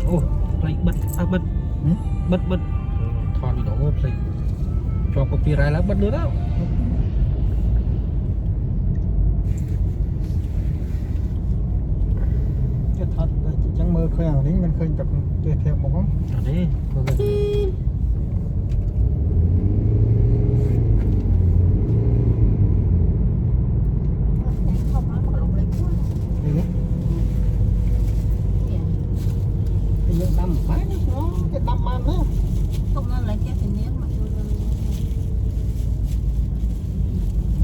ໂອ້ ໄປເບິດ ເອົາເບິດ ຫຶ ເບິດ ເບິດ ຖອນອີກດອກ ໂອ້ ເພລງ ຈອບກັບປີໄຣແລ້ວ ເບິດເດີແລ້ວ ຈະຖອນ ເອີ ຈັ່ງມືເຄື່ອງນີ້ ມັນເຄື່ອງຈັກເຕະແທບບໍ່? ອັນນີ້ ເບິ່ງ ເຂົ້າມາມັນກໍລົງເລີຍ ເອີ ເອີ ດຳໄປເນາະ ເຮັດດຳມາເນາະ ຕົກນັ້ນແຫຼະ ແກຊິເນຍມາຢູ່ເລີຍ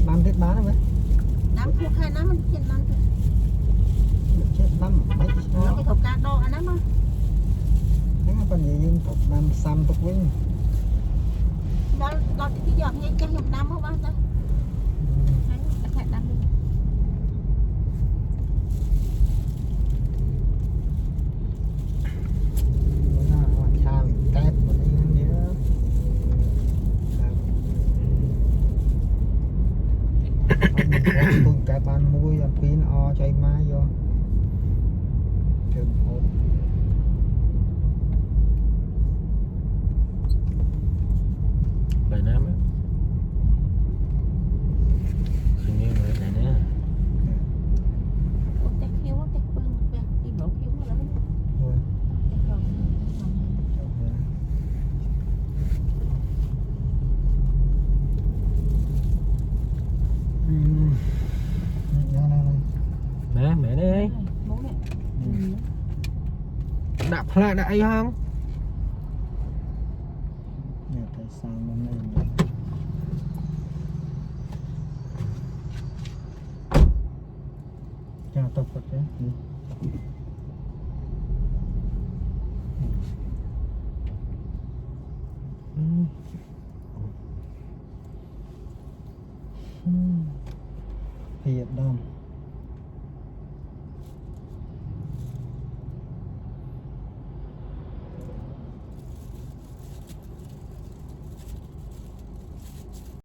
ດຳເຮັດມາເນາະ ດຳຜູ້ຂາຍນ້ຳມັນເຮັດນ້ຳ ເຮັດນ້ຳໄປ ເອົາໄປເຂົ້າກາດອກອັນນັ້ນມາ ແລ້ວກໍຍິງຕົກນ້ຳຊ້ຳຕົກວິງ ລາວ ລາວທີ່ຢາກເຮັດ ຈະເຮັດນ້ຳເຮົາວ່າຊະ ອືມ ໃຫ້ແທະນ້ຳ ໄປນ້ຳ ຂຶ້ນນີ້ເລີຍ ໄປເດີ ໂອ້ ແຕ່ຄິວ ແຕ່ປຶ້ງ ແຕ່ກິນບໍ່ຄິວແລ້ວ ໂອ້ຍ ແຕ່ເກົ່າ ອືມ ແມ່ ແມ່ເອີຍ ອືມ ດະພະລະດະໄອຮັງ ແມ່ໄປສ້າງມັນເອງເລີຍ ຈະຕົກກໍໄດ້ ອືມ ອືມ ພຽບດຳ.